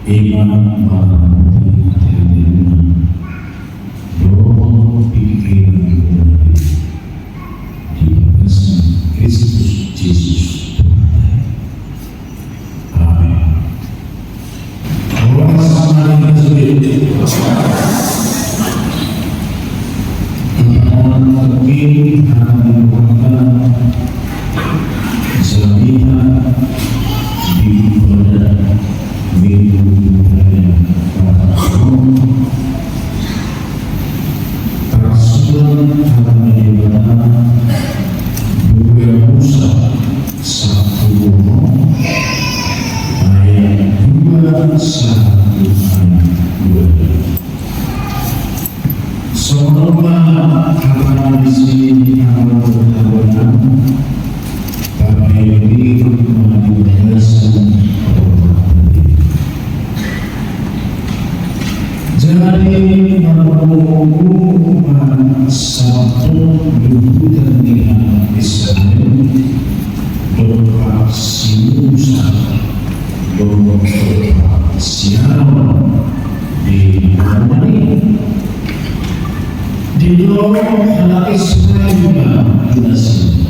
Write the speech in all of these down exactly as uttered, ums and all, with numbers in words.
Ima maramuti hatihatimuna dohot pingkiranmuna di bagasan Kristus Jesus Tuhanta. Amin. Horas ma di hasude. Hata ni Tuhanta, jaminan di ibadah Minggu Raya Paskah on. Tarsurat hata ni Debata, Buku Musa, sampulu onom, ayat dua sahat tu ayat dua. Songon on ma hata ni Debata, anggo tabahen, tabahen ma di bagasan roha. Jadi, marpungu ma sandok luhutan ni halak Israel dompak si Musa dohot si Aron di banua i. Didok halak Israel ma tu nasida: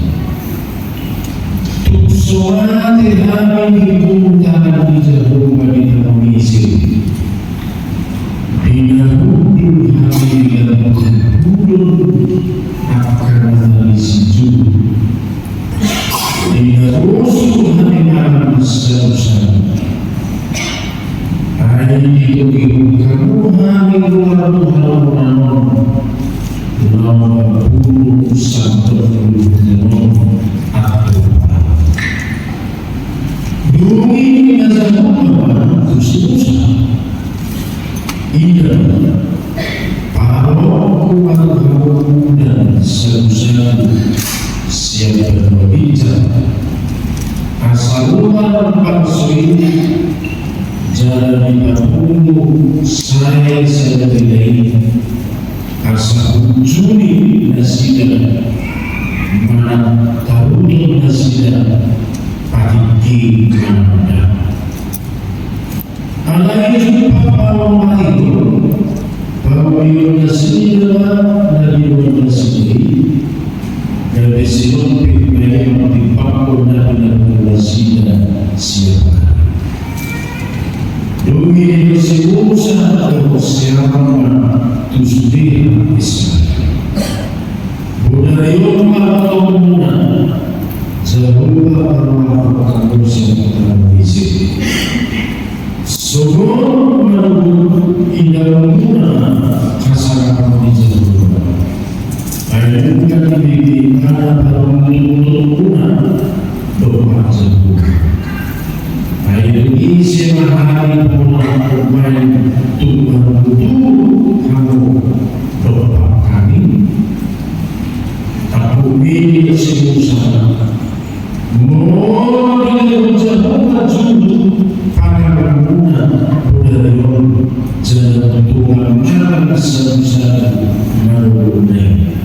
Tung so mate hami di punguan ni Jahowa di tano Mesir, di na hundul hami lam hundulhon angka na marisi julu, di na rosu hami mangan sagusagu. Ai ditogihon hamu hami ruar tu halomonan on, laho mambulung sandok luhutna on. Dung i ninna Jahowa ma tu si Musa: Ida, paholonku ma tu hamu udan sagusagu sian banua ginjang, asa ruar bangso i, jala dipapungu sae sadari na i, asa hunjuni nasida manang taruthon nasida patikki manang dang. Alai jumpang ma on, paulihon nasida ma na nidok nasida i, gabe sirompit ma i mangihuthon na pinapungu nasida sian ari. Dung i didok si Musa dohot si Aron ma tu sude halak Israel: Bodari on ma botoonmuna, Jahowa ma parumaenmuna sian tano Mesir. Sogot ma dohot idaonmuna hasangapon ni Jahowa. Ai nunga dibege ibana parumaen ni botoonmuna, dompak Jahowa. Ai dung i ise ma hami pola parumaen tung marbutu hamu dompak hami? Tampuk ma i didok si Musa: Molo dilehon Jahowa julu panganmuna bodari on, jala tonga mangan sagusagu na lolona i,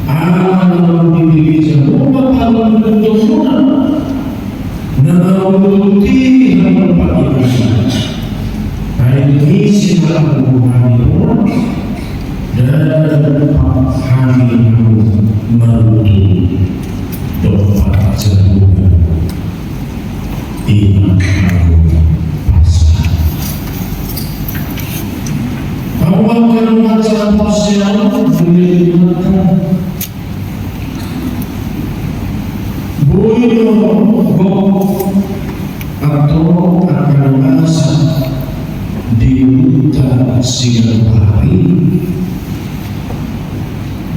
ala naung dibege Jahowa parumaen ni botoonmuna, na naung ditutu i hamu parumaen. Ai dung i ise ma hami pola, ndada dompak hami hamu marbutu dompak Jahowa. Ima ahu pasa. Ahu akan baca porsi ahu, boleh dimakan. Boi do gok antong angka na masa di ngolunta siganup ari.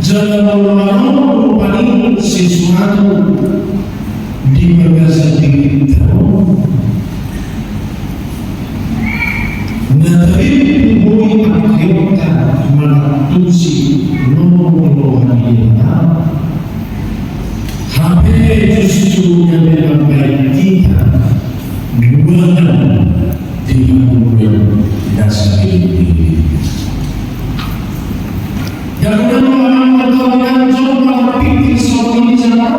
Jala molo adong rupani sisuatu di bagasan dirinta on, na tarimpu boi pangkeonta mangantusi lomo ni roha ni Debata, hape justru gabe mambahen hita nuaeng di hangoluan na sahali i. Jadi, amang, inang, jolo marpingkir songon i jala.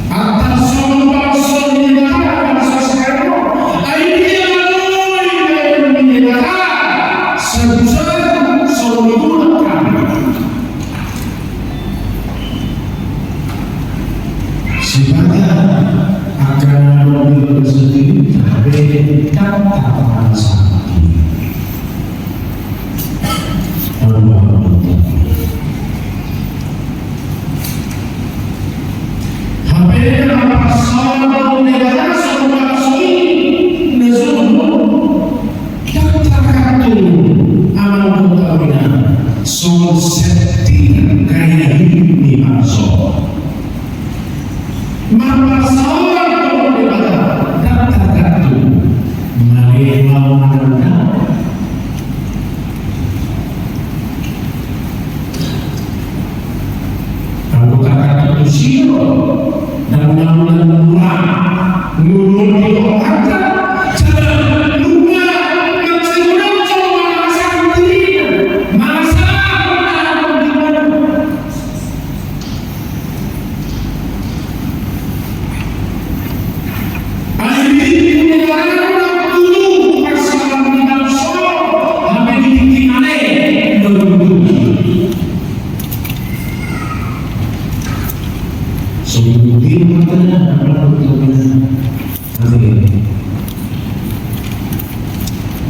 Antar songon bangso ni Debata, bangso Israel, Dang tarpasangti. Hape na marpasaor do Debata songon na so i, na so i. Dang targantung amang dohot hamu inang songon sentilan gaya hidup ni bangso. Marpasaor do Debata, dang targantung male laho mananda. Anggo targantung tu si do, dang na mula-mula ngolungan di rohanta, jala nunga mansai unang jolo mangasahon dirina, mangasahon na adong di mana.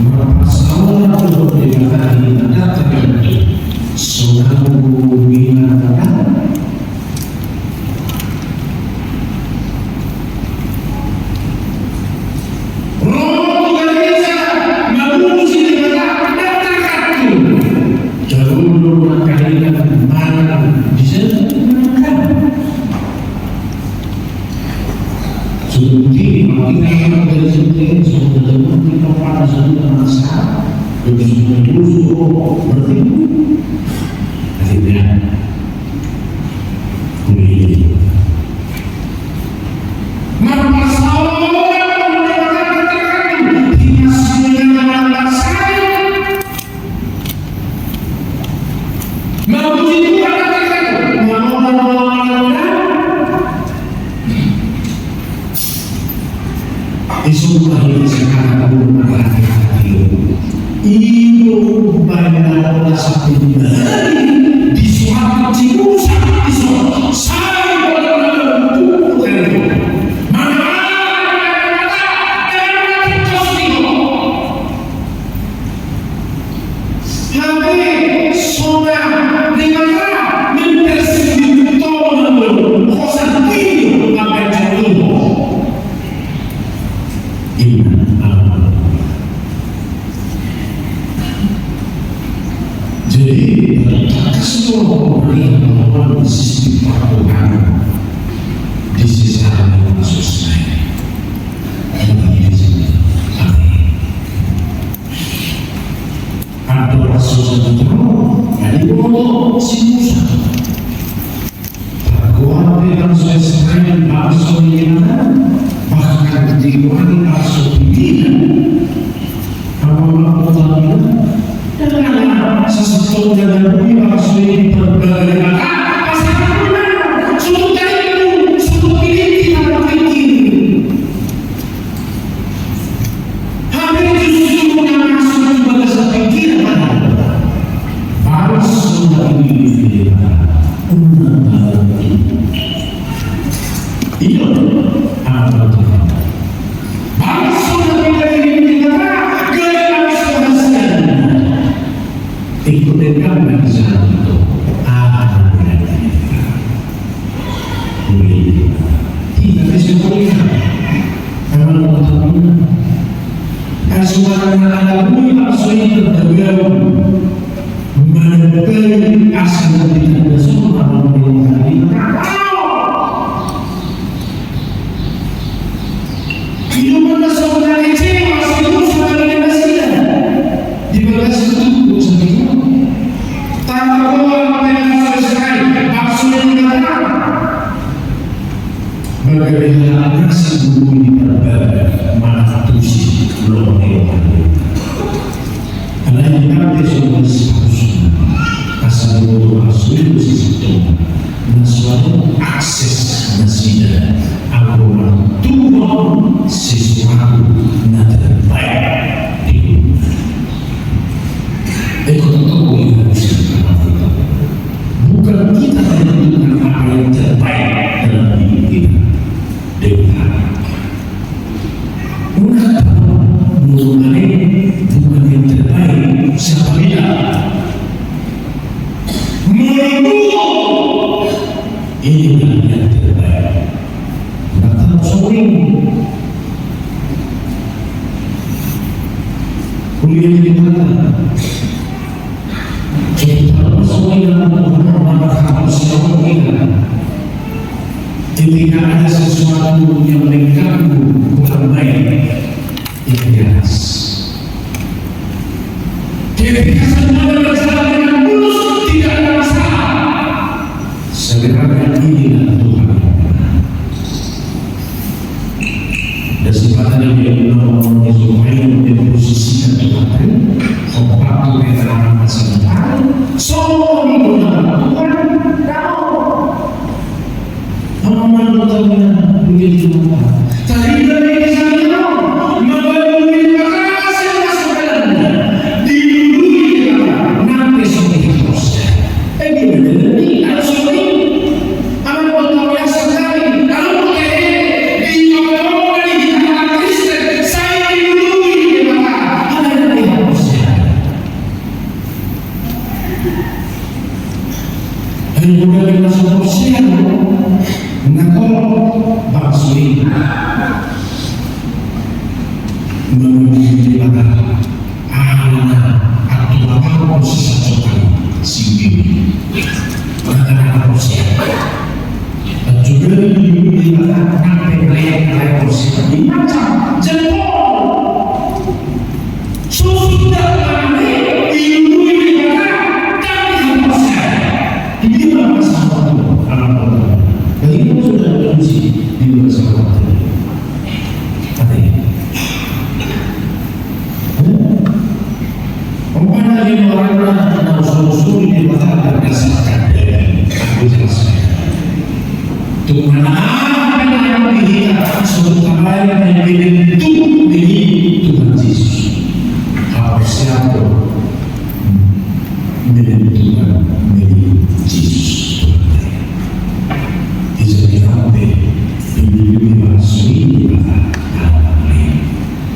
Marpasaor do Debata i na dang targantung. Sonang do bumi na dang. Ro tu gareja, mamuji Debata, dang targantung. Jalo do na gareja manang di sana. Sudah di, makin lama dari sini, sudah lama kita pada sudah masa, dan sudah dulu sudah bertemu. Akhirnya, kuliah. Marpasaor do Debata i na dang targantung. Di na sumena na mangasahon. Mamuji Tuhan, na mangasahon. Isuk ma hita sekarang, umbahen na pola sapi di surat si Musa, isuk sai pola na tubuh kali. Mana hape sonang Debata mempersingkirkan hosan tinggi sampai jatuh. Inna Allah. Jadi, batas do pemerintahan sistem pertuhanan di sisa kasus ini. Amin. Andorang so sadia, na diboto si Musa. Targoar pe bangso Israel bangso ni Debata, bahkan digoari bangso pilihan. Amang dohot hamu inang, dang na sasintongna na boi bangso i diparbaga Debata. Asa na songon i, songon i, songon i, songon i. Hape justru na masuk tu bagasan pikiran, bangso na pinillit ni Debata, unang baru. I do, amang dohot hamu inang. Bangso na pinillit ni Debata, gaya bangso na sian. Ingkon denggan ma di sana tu aha na pinillit ni Debata. Hita pe songon i. Amang dohot hamu inang. Asa unang na ala boi bangso i tarbagaon. Manambai asa na pinillit ni Debata, amang dohot hamu inang. Ido ma na songon na kecewa si Musa na ninna nasida di bagasan tubuh sapitu. Targoar pe bangso Israel, bangso ni Debata. Bagasan na so boi diparbaga, mangantusi lomo ni roha ni Debata. Alai nang pe songon i saharusna, asa diboto bangso i do sisintongna, na so adong akses nasida anggo mantuhon sesuatu na terbaik di dunia. Eko, tongtong do i harusna. Bukan kita menentukan apa yang terbaik dalam hidup kita. Debata. Unang sesuatu yang mengganggu orang lain yang di atas. Ketika semuanya berjalan dengan mulus, tidak ada masalah, sebenarnya inilah Tuhan yang benar. Dan sipata na dia muna mangoloi supaya memposisikan Tuhan tadi, hombar tu pengalaman sementara, songon i do na Tuhan, dao. Amang, Tuhan, begitu. Tadi dari sana, maka dilului Debata, nang pe so dihaposi. Eh, dia benar ni, harus ini. Amang, Tuhan, ya, sekali. Kalau pakai, di Kristen, saya dilului Debata, ada yang dihaposi. Ai molo na so porsea do, na torop bangso i. Molo di Debata, ala na, atau apa, sisa sokan, singgi. Maka na porsea. Juga di Debata, nang pe layak, layak porsea. Di macam, jempol. Sudah kami dilului Debata, kami dihaposi. Ini masa waktu anak. Jadi itu sudah diuji di masa waktu. Hati. Umpama di orang na usul-usul di Debata, berdasarkan dari aku jelaskan. Tung manang aha pe na adong di hita, so tung tabaen na dibentuk ni Tuhan Jesus. Haporseaon dibentuk ni Tuhan Jesus. Ija pe dilului bangso i Debata.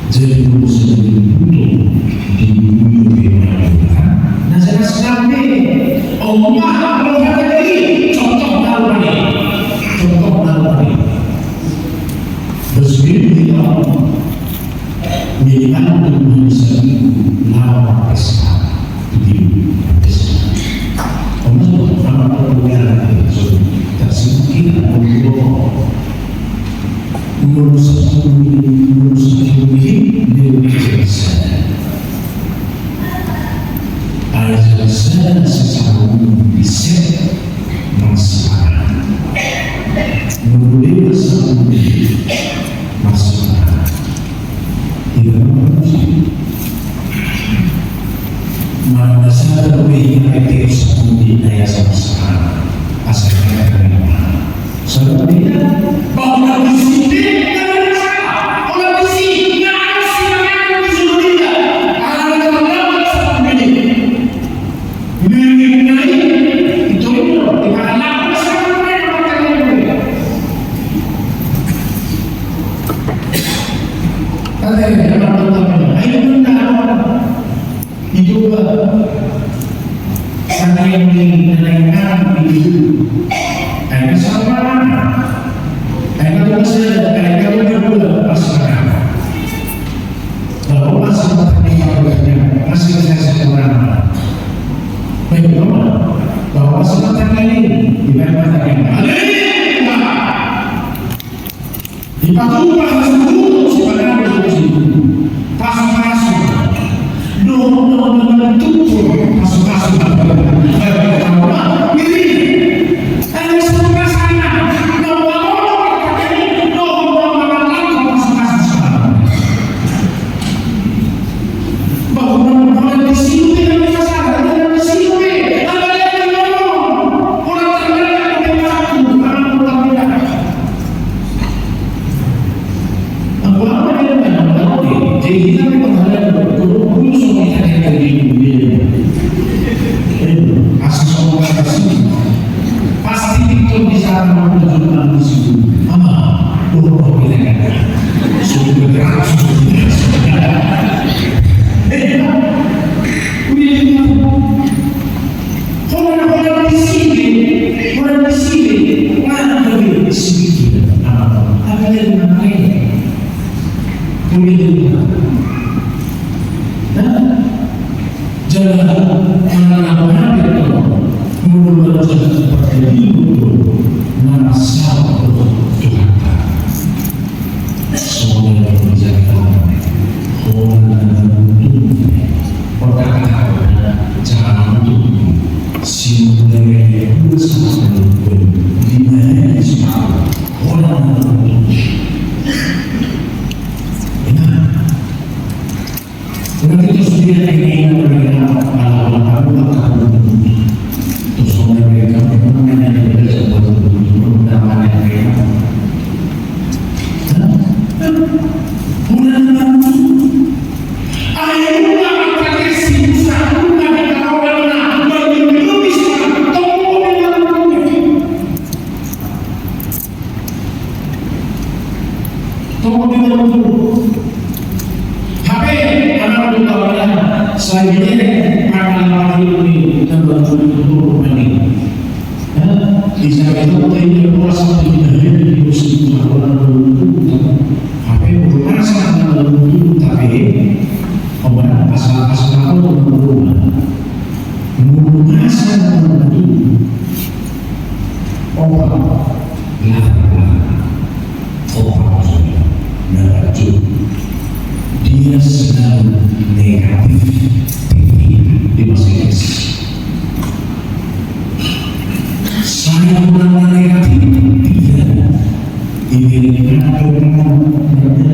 Jadi, molo sadia dibutuhon, dilului Debata. Na jelas nang pe, on ma, molo hata i, contoh na rupani. Contoh na rupani. Bersebut di dalam, minimal Tuhan bisa lawan pesta. Di pesta. On ma, on ma, on ma, on ma, on ma, Molo sahat tu, molo sahat tu, dia bisa. Ai jala sada secara umum bisa masalah. Molo dia sahat tu, masalah. Tidak mau. Mana sada pe yang itu sahat tu, dia sama-sama. Asal dia. Saudara, bahwa di sini, bahwa di sini, Itu, Pak. Sana yang di, yang di itu. Akhirnya sama. Akhirnya itu masih ada, akhirnya itu berdua, pas sekarang. Bahwa pas sekarang ini, masih saya sekolah. Baik, Bapak. Bahwa pas sekarang ini, di mana yang ada? Dipatupa hasuhuton sipanganon tu jolma. Pasupasu. Dohot na mantumpuk pasupasu. Diri. Ada satu pasangan. Dohot na mantumpuk pasupasu. Pasti itu bisa menunjukkan di situ. Ama, oh, oh, oh, oh. Sudah bergerak, sudah bergerak. Eh, udah, udah. Holan, holan di sini, holan di sini. Mana lebih sedikit? Apa? Apa yang mana? Udah, udah. Nah, Jala manang na hita do, molo manjadi parhalilingon do, na mansai do Tuhan. Sai dia, maka lagi ini tambah turun-turun ini. Ya, bisa itu, ini puasa tidak ada di musim corona dulu. Tapi puasa tanggal dulu, tapi obat asal-asal apa tuh dulu? Mulu masa tanggal dulu. Obat, nah, obat, nah, dia selalu negatif, tinggi di masa kecil. Saya pernah negatif, tidak. Ini negatif, negatif.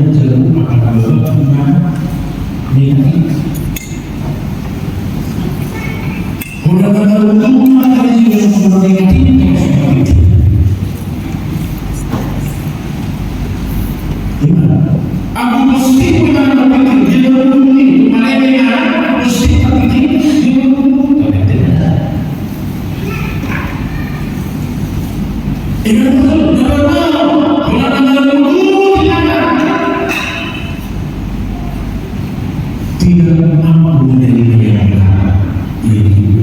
Tidak mampu menerima yang benar. Ini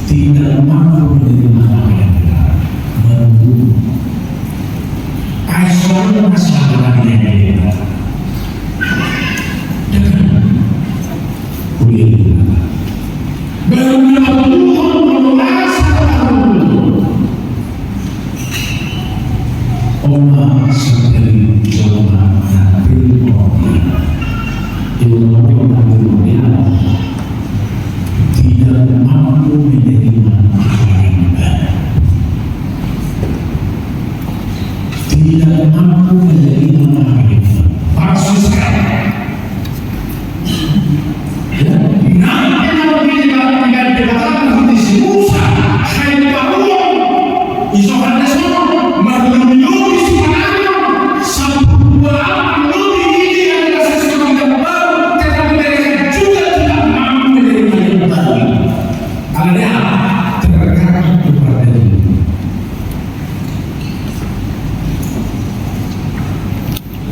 tidak mampu menerima apa yang benar. Menurut Aisyah, masalah yang benar. Dengan kuliah. Baru dapat Tuhan merasa. Oma sadari jolma na pilih. Ilmu tidak mampu menerima apa yang benar. Tidak mampu menerima apa yang benar. Maksud saya,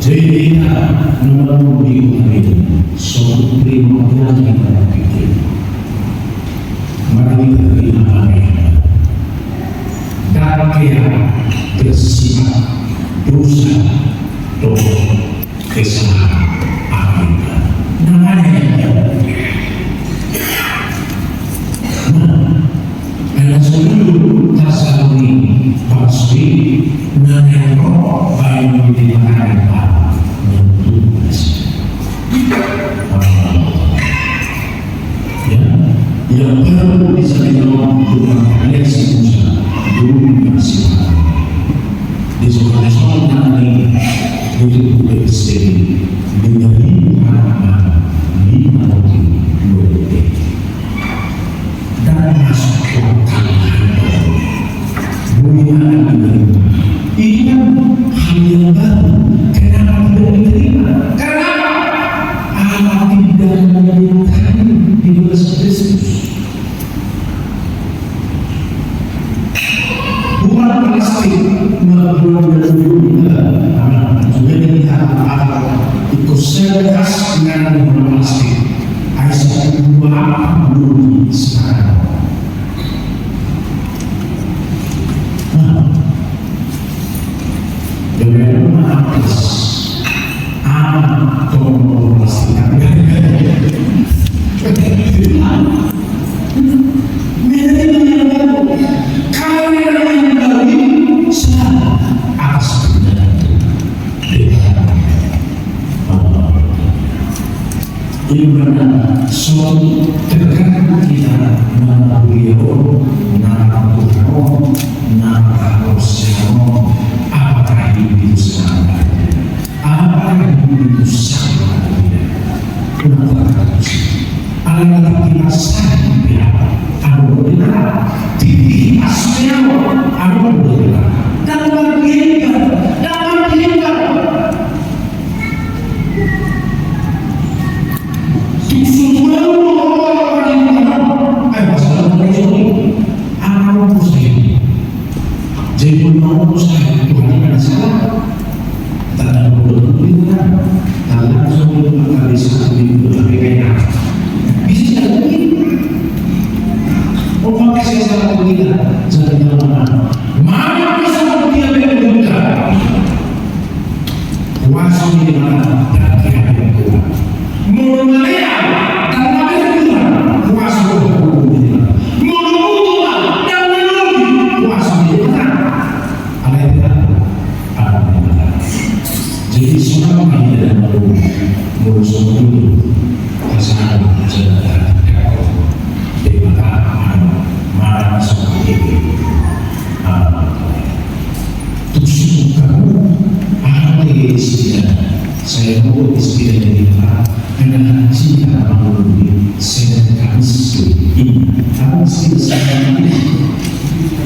Jadi, na mangolu di hita on, so primordial hita berpikir. Mari kita terima kasih. Dan dia bersifat dosa, dosa, kesalahan. Amin. Namanya dia. Nah, Ena solu tasaruni pasti nana ro bayu di tangan. Ya, yang baru bisa dibilang bukan kalian semua dulu masih di sekolah-sekolah ini itu udah bisa menerima lima roti dua roti. Dan masuk ke akal. Bagaimana menerima? Ini kan hal yang baru. Kenapa tidak diterima? Karena apa? Anak tidak menyebutkan di belas Kristus. Bukan plastik, bukan plastik. Jadi kita akan ikut sertifikas dengan bukan plastik. Aisyah dua puluh sekarang. Nah, jadi apa? Anak tolong plastik. Menerima yang baru. Kalau menerima yang baru ini, selamat atas perjalanan. Ini benar, so tergantung kita mana beliau, mana Tuhan, mana Tuhan, apakah itu salah, apakah itu salah, kenapa harus? Alana di masa dia, anu benar, di aslinya, anu benar, dan bagian, dan bagian. Jadi, Tuhan ini kan salah. Jadi, kalau mana, mana bisa dia berbuka? Kuasa di mana? Dari Tuhan. Molo malean, dan malean Tuhan, kuasa di mana? Molo mutu, dan malean, kuasa di mana? Alai dia, jadi, songon i ma di dalam molo, molo songon i, pasahat jalan hati. Debata, mana, mana songon i. Ah, tung sungkun hamu, aha do istilah? Sai do istilah ni Debata. Karena cinta mangului Senin Kamis. Apa sih Senin Kamis?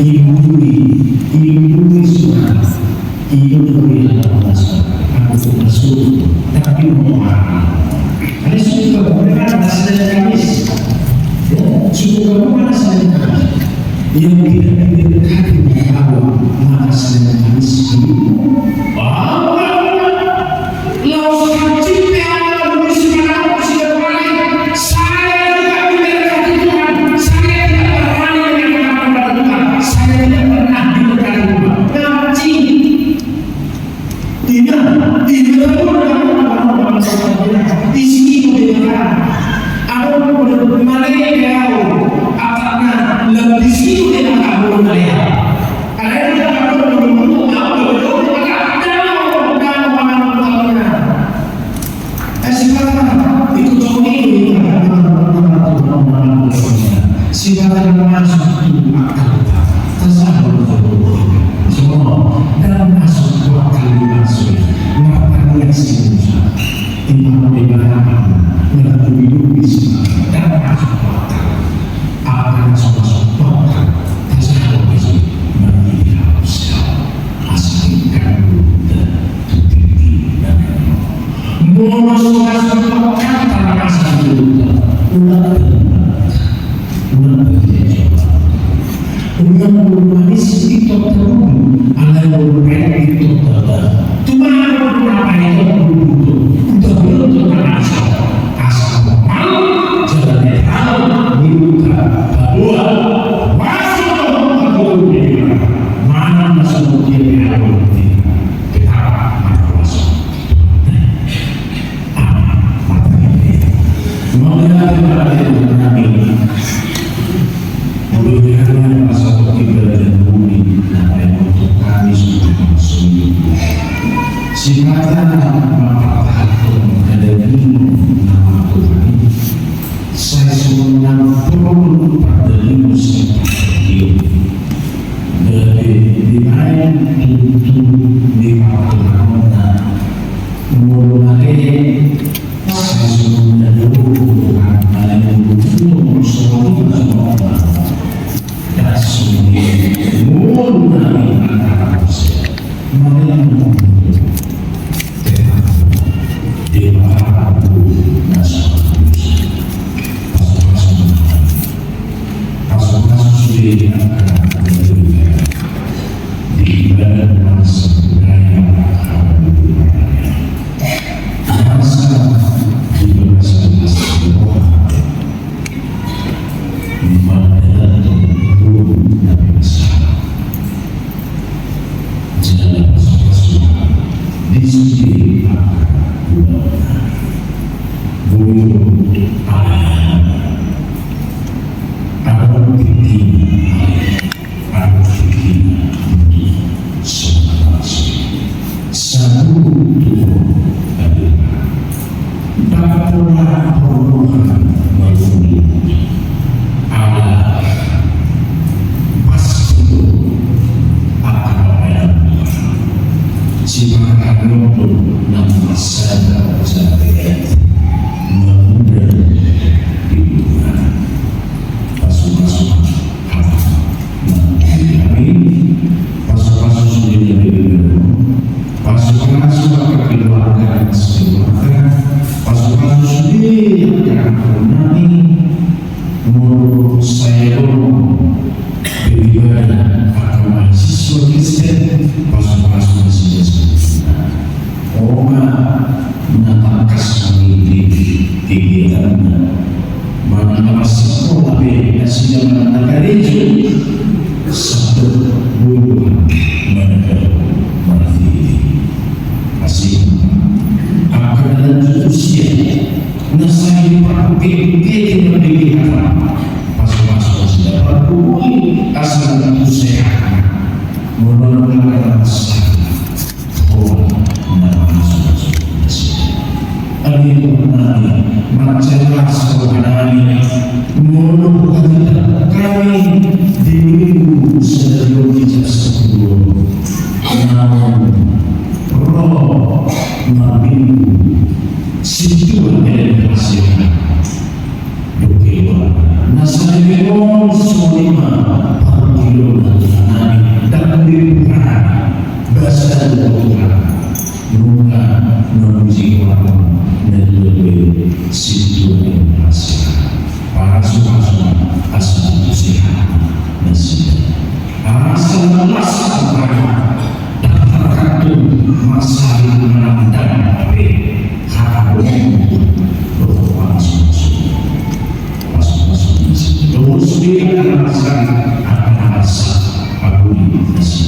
Imuli, imuli suara. Imuli adalah bahasa. Aku tuh masuk, tapi mau apa? Ada suka bukan Senin Kamis. Ya, suka bukan Senin Kamis. Yang tidak diberkati oleh Allah, maka Senin Kamis itu. Laos hansit pe au molo simanganon sian Tuhan i, saya tidak diberkati Tuhan, saya tidak pernah diberkati Tuhan, saya tidak pernah diberkati Tuhan. Hansit. Ina, ina, isi itu dia. Aku malean, aku akan lebih situ dia, aku malean. Sibata na masuk tu akal, tasahol. Semua dan masuk tu akal, masuk. Ngapa dia sih? Imam Ibrahim, ngapa dulu bisa dan masuk tu akal? Akan sama-sama tasahal baju menjadi harus asal kamu dan tutupi dan molo so masuk tu akal, asal dulu ulang ulang ulang ulang manis itu terlalu alai ulang itu terlalu cuma apa itu udah belum terasa. Asal mau, jalan yang tahu, buka, buat, masuk, masuk, mana masuk dia di dalam, kita, masuk. Amin. Mauliate ma di Tuhan. Mauliate ma di Tuhan. Mauliate ma di Tuhan. Sipata na mampartahanhon hadapi nama Tuhan i. Sai songon na porlu pardalimu sian pardalimu. Gabe dibaen tutu di partuhanonna. Molo male sai songon na dao Tuhan male molo songon na songon na. Dasung mulu nami angka rasa. Mari nami tetap di bawah nasional. Pasu-pasu. Pasu-pasu sudah angka di badan bangsa budaya. Bangsa di bangsa bangsa. Madalan tu guru na pinasah. Jala pasu-pasu di sude angka guru. Guru ala. Ala pitina. Arti sabalas. Satu tu adalah tak pernah perlu mengundi. Allah pasti akan membayar. Simanganon nama sadar sadar mengundi di Tuhan. Pasu-pasu. Pasu-pasu sude na bebebere, pasu-pasu angka keluarga, pasu-pasu sude angka keluarga nami, molo sai ro beribadah angka mahasiswa Kristen, pasu-pasu sude. Oma na tangkas mangidip kegiatanna. Manang na masikola pe nasida manang na karejo. Sabda bulu manada marhiti. Asing. Angka na lanjut usia. Na sai parpikir mambege hata. Pasu-pasu nasida parpukul asa na tu sehat. Molo na masalah. Ho na masuksuk nasida. Adi nami, mansai las rohanami, molo hami di minggu sadari on di jasa kedua. Namun ro na minggu sintua dari hasil. Dope on, na sadari on songon i ma parpudina nami, ndang dibuka basa dohot Tuhan. Nunga mamuji Tuhan, na dua be sintua ni basa. Pasu-pasu asa tu sehat nasida. Asa las angka na targantung masalah manandang be hata dohot pasu-pasu. Pasu-pasu nasida. Dohot sude angka na marsahit, angka na marsa, pabuli nasida.